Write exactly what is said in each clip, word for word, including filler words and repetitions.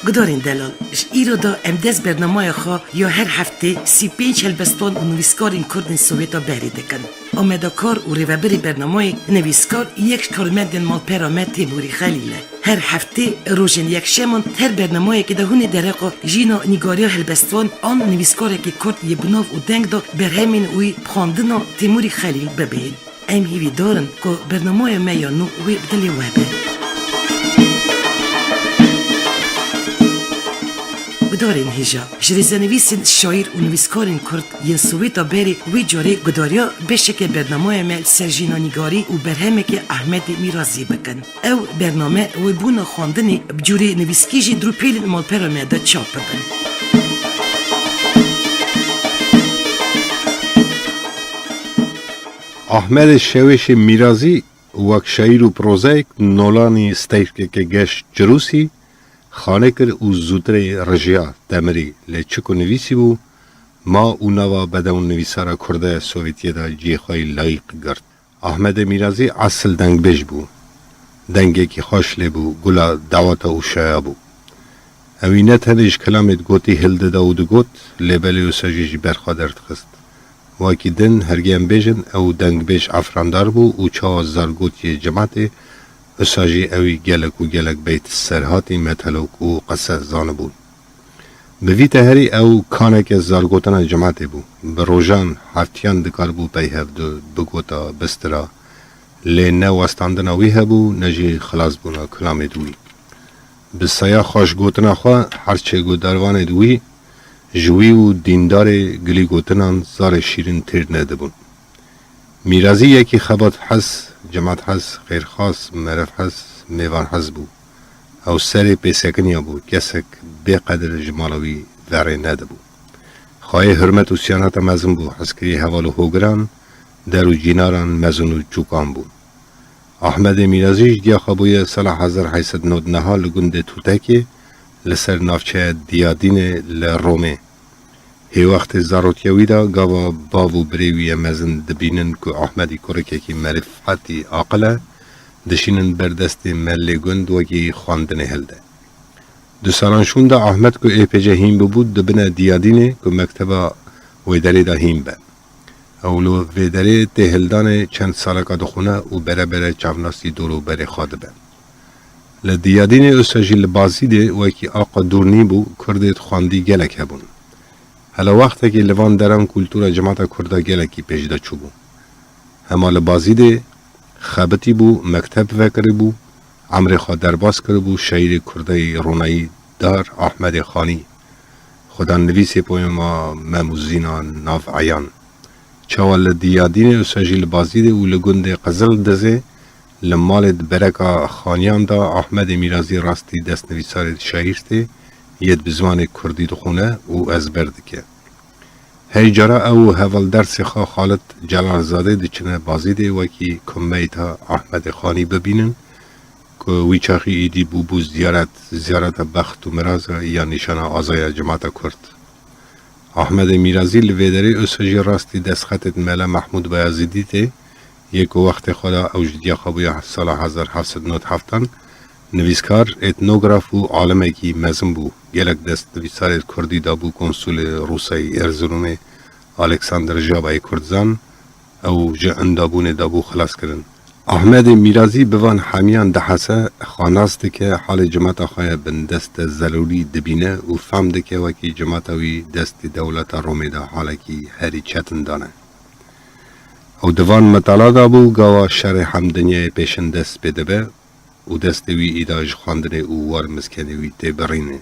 Gudarên delal, ji îro de em dest bernamaya xwe ya her heftê sî pênc helbestvan û nivîskarên Kurd ên Sowêta berê dikin. Amedakar û rêvebirê bernameyê nivîskar yek ji karmendên malpera me Têmûrî Xelîl e. Her heftê rojên yekşeman her bernameyekê de hûn ê dereqa jîna nîgariya helbestvan an nivîskarekî Kurd yê bi nav û deng de berhemên wî bi xwendina Têmûrî Xelîl bibêjin. Em hîvîdar in ku bernameya me ya nû wê bi dilê we be. Gudarên hêja, ji rêzenivîsên, şaîr û nivîskarên Kurd yên Sowêta berê wê carê gudariya beşeke bernameya me li ser jîna nîgarî û berhemeke Ehmedê Mîrazî bikin. Ew bername wê bûna xwendinê bi cûrê nivîskî jî di rûpelên malpera me de çap bibin. Ahmedê Şewêşê Mîrazî wek şaîr û prozayek nolanî steyrekê geş Cirûsî xane kir û zûtirê rijiya Temirî lê çi ku nivîsîbû, ma û nava bedew nivîsara Kurda Sowêtiyê de cihê xwe yî layîq girt. Ahmedê Mîrazî esil dengbêj bû. Dengekî xweş lê bû, gula daweta û şaya bû. Ewî ne tenê ji kilamê digotî hildida û digot, lê belê wisa jî ji ber xwe derdixist. Wekî din hergê em bêjin, ew dengbêj efrandar bû û çawa zargotiyê cimatê, wisa jî ewî gelek û gelek beyt serhatî, metelok û qise zanibûn. Bi vî teherî ew kaneke zargotina cimatê bû. Bi rojan, heftiyan dikaribû pey hev du bigota, bistira, lê ne westandina wî hebû, ne jî xilasbûna kilamê di wî. Bi saya xweşgotina xwe, her çê guhdarvanê di wî, ji wî û dîndarê gilî gotinan zarê şîrin têr nedibûn. Mîrazî yekî xebathez, cimathez, xêrxwaz, merivhez, mêvanhez bû. Ew serê pêsekiniya bû, kesek bêqedir ji mala wî verê nedibû. Xwayê hurmet û siyaneta mezin bû, hizkirî heval û hogiran, der û cînaran, mezin û çûkan bûn. Ahmedê Mîrazî ji diya xwe bûye sala hezar heyt sed nod neha li gundê Tûtekê li ser navçeya Diyadînê li Romê. Hê wextê zarotiya wî de gava bav û birê wî yê mezin dibînin ku Ahmedî kurikekî merifetî aqil e, dişînin ber destê melê gund wekî xwendinê hilde. Di salan şûn de Ahmed ku ê pêce hîn bibû, dibine Diyadînê ku mekteba wê derê de hîn be. Ew li vê derê tê hildanê çend saleka dixwine û bere bere çavnasî dor û berê xwe dibe. Li Diyadînê wisa jî li Bazîdê wekî aqa dûr nîbû, Kurdê dixwendî gelek hebûn. Hela wextekî li van deran kultura cimata Kurda gelekî pêş de çûbû. Hema li Bazîdê xebitîbû, mekteb vekiribû, emrê xwe derbas kiribû, şaîrê Kurdayî ronayî dar Ahmedê Xanî, xwedannivîsê poyema Mem û Zîna nav eyan. Çawa li Diyadînê wisa jî li Bazîdê û li gundê Qizildizê li malê di bereka Xaniyan de Ahmedê Mîrazî rastî destnivîsarê şaîr tê, yêd bi zimanê Kurdî dixwine û ezber dike. Hey cara ew û hevaldersê xwe Xalid Celalzadê diçine Bazîdê wekî ku meyta Ahmedê Xanî bibînin, ku wî çaxî êdî bûbû ziyaret, ziyareta bext û miraza ya nîşana azaya cimata Kurd. Ahmedê Mîrazî li vê derê wisa jî rastî destxetê di Mela Mehmûd Bayazîdî tê, yê ku wextê xwe de ew ji diya xwe bûye sala hezar heft sed nod heftan, nivîskar, etnograf û alimekî mezin bû. Gelek destnivîsarê kurdî dabû konsulê Rûsayê Erziromê Alexander Jabayê Kurdzan, ew ji indabûnê dabû xilas kirin. Ahmedê Mîrazî bi van hemiyan dihese, xwe nas dike, halê cimata xwe ya bindest de zerûrî dibîne û fam dike wekî cimata wî destê dewleta Romê de halekî herî çetin dane. Ew di van mitala de bû, gava şerê hemdinyayê pêşin dest pê dibe û destê wî îda ji xwendinê û war mizkenê wî tê birînê.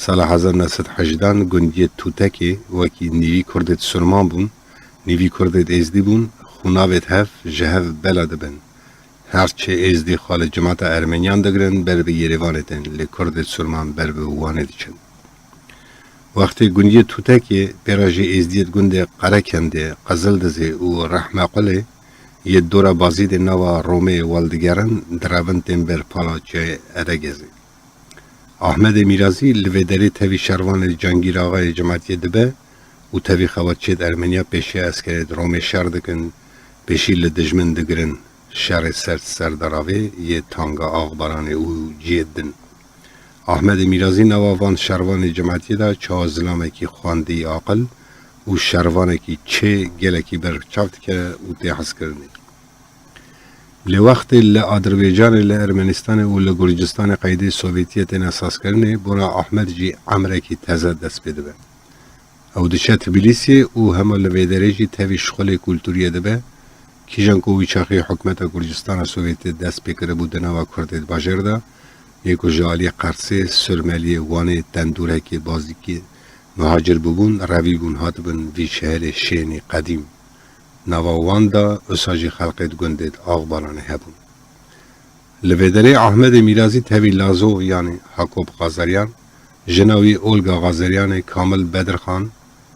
Sala hezar neh sed hejdan gundiyê Tûtekê wekî nîvî Kurdê Surman bûn, nîvî Kurdê Êzdî bûn, xûnavêd hev ji hev bela dibin. Her çê Êzdî xwe li cimata Ermeniyan digirin, ber bi Yerêvanê tên, lê Kurdê Surman ber bi Wanê diçin. Wextê gundiyê Tûtekê, pê re jî Êzdiyêd gundê Qerekendê, Qizildizê û Rehmequlê yê dora Bazîdê nava Romê weldigerin, direvin tên ber pala çiyayê Eregezê. Ahmedê Mîrazî li vê derê tevî şervanê Cangîr Axayê Cimatiyê dibe û tevî xebatçiyêd Ermeniya pêşiya eskerêd Romê şer dikin, pêşî li dijmin digirin. Şerê ser ser de ravê yê Tanga Axbaranê û ciyê din. Ahmedê Mîrazî nava van şervanê cimetiyê de çawa zilamekî xwendî aqil û şervanekî çê gelekî berçav dike û tê hezkirinê. Li wextê li Adirbaycanê, li Ermenistanê û li Gurcistanê qeydê Sovyetiyê tên esaskirinê, bona Ahmed jî emrekî teze dest pê dibe. Ew diçe Tbilîsiyê û hema li vê derê jî tevî şixulê kulturiyê dibe. Kîjan ku wî çaxê hikûmeta Gurcistana Sovyetê dest pê kiribû di nava Kurdê di bajêr de, yê ku ji aliyê Qersê, Surmeliyê, Wanê, Tendûrekê, Bazîkê muhacir bûbûn, revî bûn hatibin vî şeherê şênî qedîm. Nava wan de usa jî xelqê di gundê di Axbalanê hebûn. Li vê derê Ahmedê Mîrazî tevî Lazo, yanî Hakop Xazeryan, jina wî Olga Xazeryanê, Kamil Bedirxan,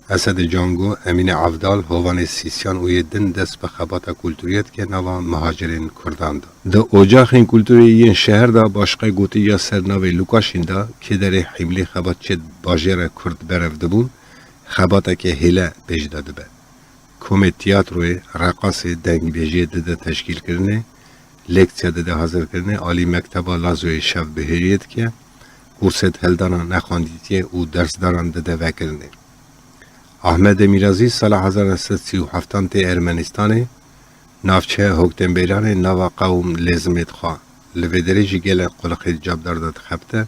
Esedê Cango, Emîne Evdal, Hovanê Sîsyan û yê din dest bi xebata kulturiyê dike nava muhacirên Kurdan de. Di ocaxên kulturê yên şeher de başqe gotiya ser navê Lukaşîn de, kê derê hîmlî xebatçiyê bajêre Kurd berev dibûn, xebateke hêle pêş de dibe. Komê tiyatroyê, reqasê, dengbêjiyê dide teşkîlkirinê, lektiya dide hazirkirinê, alî mekteba Lazoyê şevbihêriyê dike, kursê di heldana nexwendîtiyê û dersdaran dide vekirinê. Ahmedê Mîrazî sala hezar neh sed sî û heftan tê Ermenistanê, navçeya Hoktenbêranê nava qewm lêzimê dixwe. Li vê derê jî gelek quliqê di cavdar de dixebite,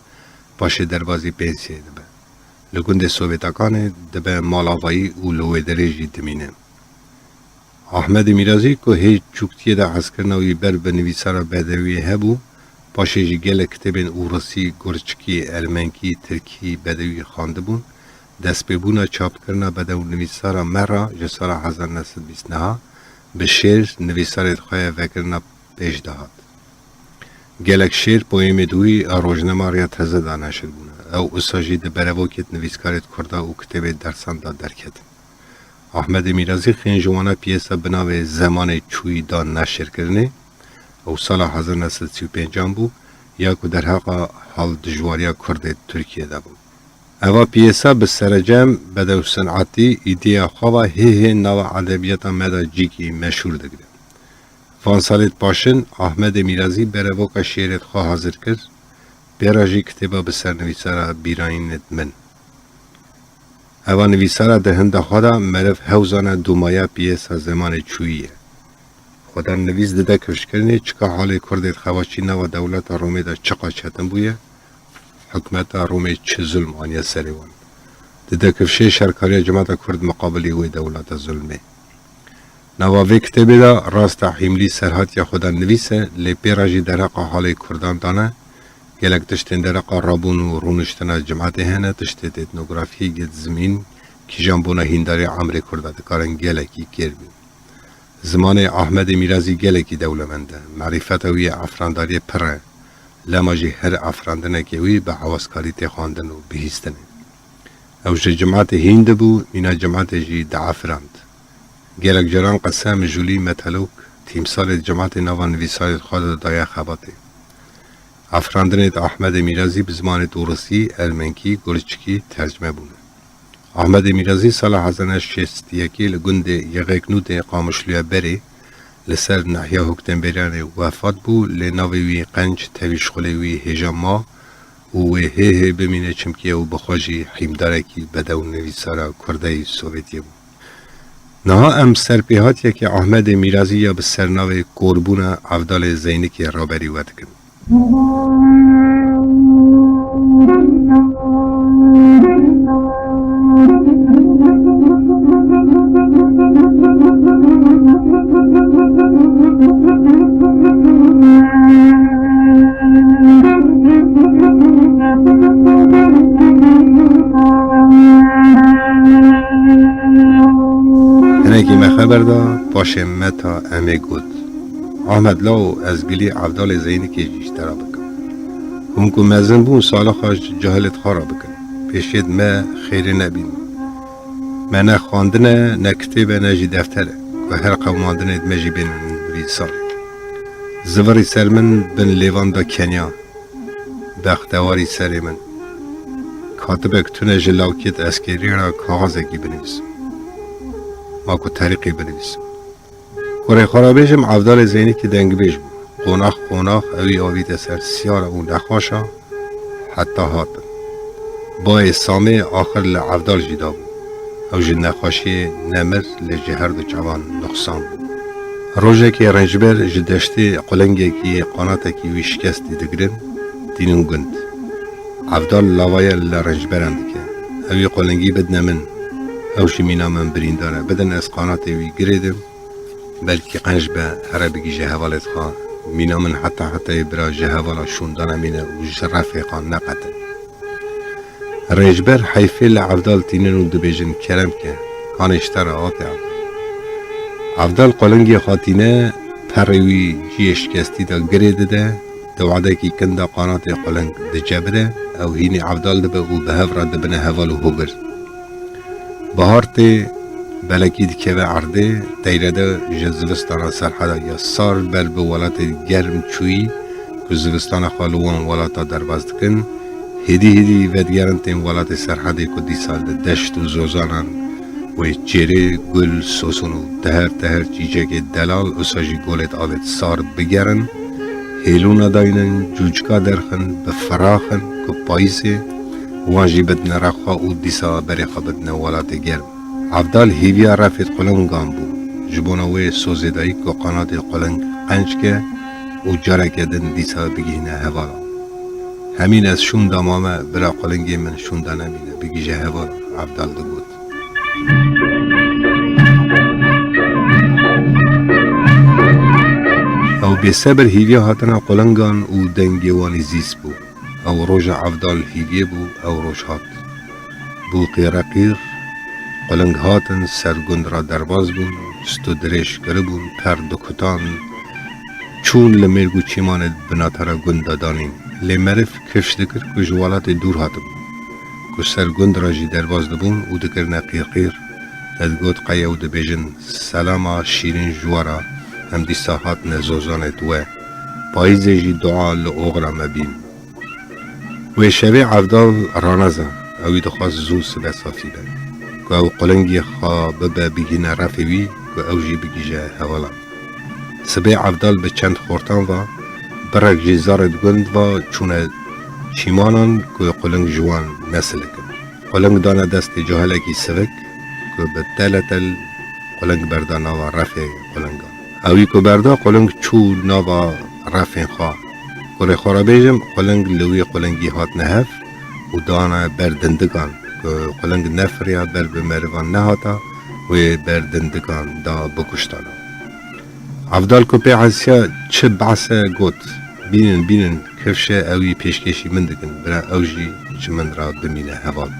paşê derbazî pensiyeyê dibe. Li gundê Sovêtakanê dibe malavayî û li wê derê jî dimîne. Ahmedê Mîrazî ku hê çûktiyê de hezkirina wî ber bi nivîsara bedewiyê hebû, paşê jî gelek kitêbên ûrisî, gurçikî, ermenkî, tirkî, bedewî xwendibûn. Destpêbûna çapkirina bedew nivîsara me re ji sala hezar neh sed bîst neha bi şêr nivîsarê xwe ya vekirina pêş dihat. Gelek şêr, poemê di wî a rojnama Riya Teze de neşir bûne. Ew usa jî di berevokêt nivîskarêt kurda û kitêbê dersan de derketin. Ahmedê Mîrazî xên ji wana piyesa bi navê Zemanê Çûyî da neşirkirinê. Ew sala hezar neh sed sî û pêncan bû, ya ku derheqa hal dijwariya Kurdê Tirkiyê de bû. Eva piyesa bi serecem bedew sinetî îdeya xwe ve hê hê nava edebiyata me de cîkî meşhûr digire. Van salêt paşin Ahmedê Mîrazî berevoka şêrêt xwe hazir kir, pê re jî kitêba bi sernivîsara Bîrayînêt min. Eva nivîsara di hinda xwe de meriv hew zane dûmaya piyesa Zemanê Çûyî ye. Xwedan nivîs dide kifşkirinê çika halê Kurdê di xebatçî nava dewleta Romê de çiqa çetin bûye, hikûmeta Romê çi zulm aniye serê wan. Dide kifşê şerkariya cemata Kurd miqabilî wê dewleta zulmê. Nava vê kitêbê de rast e hîmlî serhatiya xwedan nivîs e, lê pê re jî dereqa halê Kurdan dane, gelek tiştên dereqa rabûn û rûniştina cimetê hene, tiştê etnografiyê, ged zimîn, kîjan bona hîndarê emrê Kurda dikarin gelekî kêr bîn. Zimanê Ahmedê Mîrazî gelekî dewlemend e. Merîfeta wî ya efrandariyê pir e. Lema jî her efrandinekê wî bi hewaskarî tê xwendin û bihîstinê. Ew ji cimetê Hîndî bû, mîna cimetê jî diefirand. Gelek caran qese, mijûlî, metelok, tîmsalê cimetê nava nivîsarê xwe de daye xebatê. Efrandinêt Ahmedê Mîrazî bi zimanêt ûrisî, ermenkî, gurçikî tercime bûne. Ahmedê Mîrazî sala hezar neh sed şêst û yekê li gundê Yexeknûdê Qamişluya Berê li ser nehiya Hoktenbêranê wefat bû, lê navê wî qenc tevî şixulê wî hêja ma û wê hê hê bimîne, çimkî ew bi xwe jî hîmdarekî bedew nivîsara Kurdeyî Sovyetiyê bû. Niha em serpêhatiyekê Ahmedê Mîrazî ya bi sernavê Korbûna Evdalê Zeynikê raberî we dikin. Hinekî me xeber da, paşê me ta em ê got. Ahmed Law, ez gilî Evdalê Zeynikê jî ji te re bikim. Hûn ku mezin bûn, salixa ji cahilêt xwe re bikin. Pêşêt me xêrê nebîn. Me ne xwendin e, ne kitêb e, ne jî defter e, ku her qewimandinêt me jî bên nivîsarê. Zivirî ser min bin lêvan da keniya. Bextewarî serê min. Katibek tune ji lawkêt eskerî re kaxezekî binivîsim. Ma ku terîqê binivîsim. Kurê xwe re bêjim, Evdalê Zeynikê dengbêj bû. Qonax qonax ewî avîte ser siyara û nexweşa, heta hatin. Bayê Samê axir li Evdal jî dabû. Ew ji nexweşiyê nemir, lê ji her du çavan nuqsan bû. Rojekê Rencber ji deştê qulingekî qanatekî wî şikestî digirin, tînin gund. Evdal lavaye li Rencberan dike. Ew ê qulingî bidine min. Ew ji mîna min birîndar e. Bidin ez qanatê wî girêdim. Belkî qenc be, here bigihîje hevalêt xwe. Mîna min heta hetayê bira ji hevala şûn danemîne û ji refê xwe neqete. Rêjber heyfê li Evdal tînin û dibêjin, kerem ke, hanê ji te re atê Evdal. Evdal qulingê xwe tîne, perê wî ciyê şikestî de girê dide, di wadekî kin de qanatê quling dicebire, ew hînî Evdal dibe û bi hev re dibine heval û hogir. Bahar tê, belekî dikeve erdê, teyrede ji zivistana Serheda ya sar ber bi welatê germ çûyî ku zivistana xwe li wan welata derbas dikin, hêdî hêdî vedigerin tên welatê Serhedê ku dîsa li deşt û zozanan wê çêrê, gul, soson û teher teher çîçekê delal, usa jî golêt avêt sar bigerin, hêlûna daynin, cûcika derxin, bi firaxin ku payîzê wan jî bidine rexwa û dîsa berê xwe bidine welatê germ. Evdal hîviya refêt qulingan bû. Ji bona wê sozê dayî ku qanatê quling qenc ke û careke din dîsa bigihîne hevala. Hemîn ez şûn da mame, bira qulingê min şûn da nemîne, bigihîje hevala, Evdal digot. Ew bêsebir hîviya hatina qulingan û dengê wan î zîst bû. Ew roja Evdal hîviyê bû, ew roj hat. Bû qîreqîr, quling hatin ser gund re derbas bûn, sto dirêj kiribûn, per dikutan, çûn li mêrg û çîmanê binatara gund de danîn. Lê meriv kifş dikir ku ji welatê dûr hatibûn, ku ser gund re jî derbas dibûn û dikirine qîrqîr, te digot qey ew dibêjin, selama şîrîn ji we re, em dîsa hatine zozanê we, payîzê jî dua li oxira me bîn. Wê şevê Evdal raneza, ewî dixwest zû sibe safî be, ku ew qulingê xwe bibe bigihîne refê wî, ku ew jî bigihîje hevalan. Sibê Evdal bi çend xortan ve, birek jî zarê di gund ve çûne çîmanan ku quling ji wan nesilikin. Quling dane destê cahilekî sivik ku bi teletel quling berda nava refê qulingan. Ewî ku berda, quling çû nava refên xwe. Kurê xwe re bêjim, quling li wî qulingî hatine hev û dane ber dindikan ku quling nefiriya, ber bi merivan nehata, wê ber dindikan da bikuştana. Evdal ku pê hesiya çi behs e got, bînin, bînin, kifş e, ewî pêşkêşî min dikin, bira ew jî ji min re bimîne heval.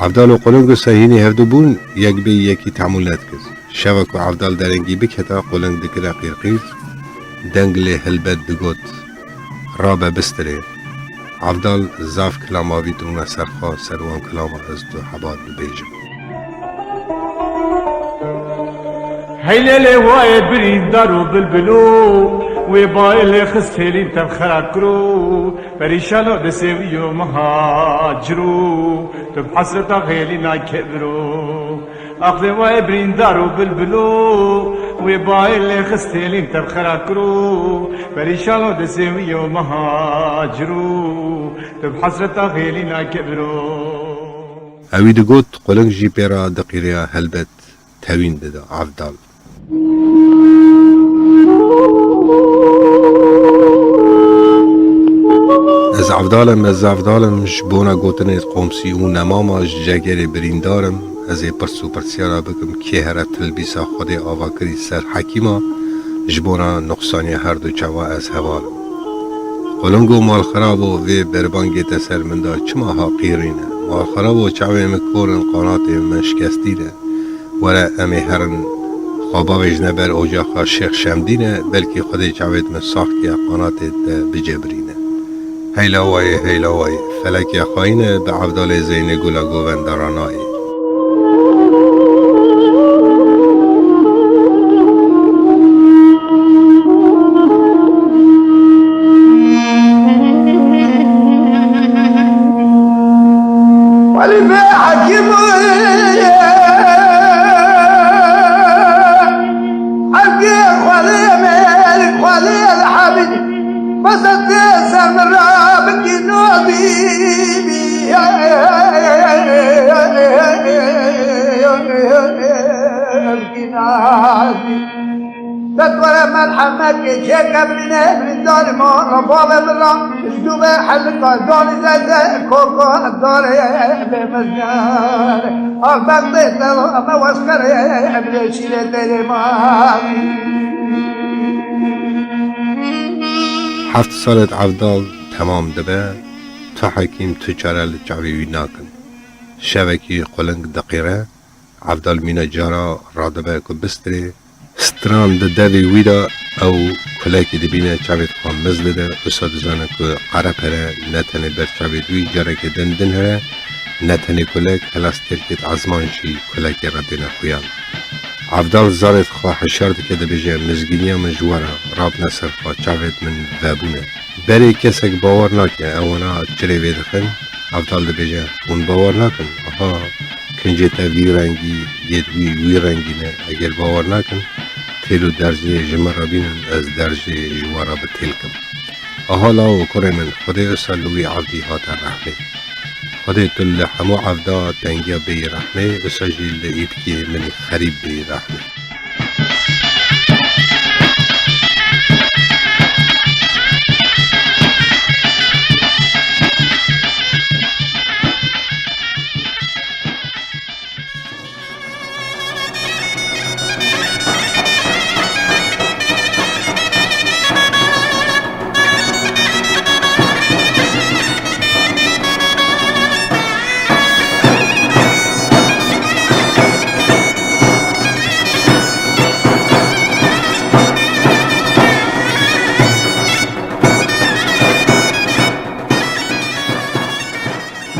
Evdal û quling wisa hînî hevdu bûn, yek bê yekî tehmûl nedikir. Şeva ku Evdal derengî biketa, quling dikire qîrqîr, deng lê hilbet digot, rabe bistirê. Evdal zaf kilama vî dirûne ser xwe, ser wan kilama ez du heba dibêjim. Hey lê lê wayê birîndar û bilbilo, wê bayê lê xist hêlîn tev xera kiro, perîşano de sêwiyo mihaciro, tu bi hesreta xêlîna kebiro. Axlê wayê birîndar û bilbilo, wê bayê lê xist hêlîn tev xera kiro, perîşano de sêwiyo mihaciro, tu bi hesreta xêlîna kebiro. Ewî digot, quling jî pê re diqîreya, helbet tewîn dida Evdal. Ez Evdal im, ez Evdal im, ji bona gotinê qomsî û nemama ji cegerê birîndar im, ez ê pirs û pirsyara bikim, kê here tilbîsa Xwedê ava kirî ser hekîma, ji bona nuqsaniya her du çava ez heval im. Qulingo malxirabo, vê berbangê te ser min da çima ha qîrîne? Malxirabo, çavê min kor in, qanatê min şikestî ne. Were em ê herin xwe bavêjine ber ocaxa Şêx Şemdîne, belkî Xwedê çavêt min sax ke qanatê te bicebirîne. Heyla wayê, heyla wayê, felekê xayîne bi Evdalê Zeynê Gula Govenda re nayê. Xwelîfê Hekîm Evgê Xwelê Mêlik Xwelê Hemîd, mesetê ser min re bikî nobî. Evginazî. Betwere merhemetê çêke birîne, birîndarî ma re bavê min ra, ji dû ve helika danî zeze, koko darê bê mezgare. Axbextê te me weskerê, emrê şîrê têrê ma. Heft salê Evdal temam dibe, tu hekîm, tu çare li çavê wî nakin. Şevekî quling diqîre, Evdal mîna cara radibe ku bistirê. Stran di devê wî de ew kulekî dibîne, çavê xwe miz dide, wisa dizane ku qerepere ne tenê ber çavê dûyî, careke din din here, ne tenê kulek, hela stêrkêt ezman jî kulekê re têne xuyan. Evdal zarê xwe hişyar dike, dibêje, mizgîniya min ji we re rabne ser xwe, çavêt min vebûne. Berê kesek bawer nake, ewana çirê vê dixin. Evdal dibêje, hûn bawer nakin, aha, kincê te vî rengî, yêt wî wî rengî ne. Eger bawer nakin, têl û derzê ji min re bînin, ez derzê ji we re bi têl kim. Aha lawo kurê min, Xwedê wisa li wî Evdî hate rehmê. Xwedê tu li hemû Evda tengiya bêyî rehmê, wisa jî li Îpkê min xerîb bêyî rehmê.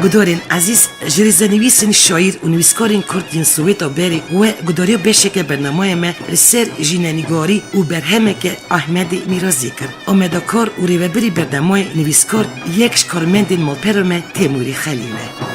Gudarên ezîz, ji rêzenivîsên, şaîr û nivîskarên kurd yên Sowêta berê we gudariya beşeke bernameyê me li ser jînenîgarî û berhemeke Ahmedê Mîrazê kir. Amadekar û rêvebirî bernameyê nivîskar yek ji karmendên malpera me Têmûrî Xelîl e.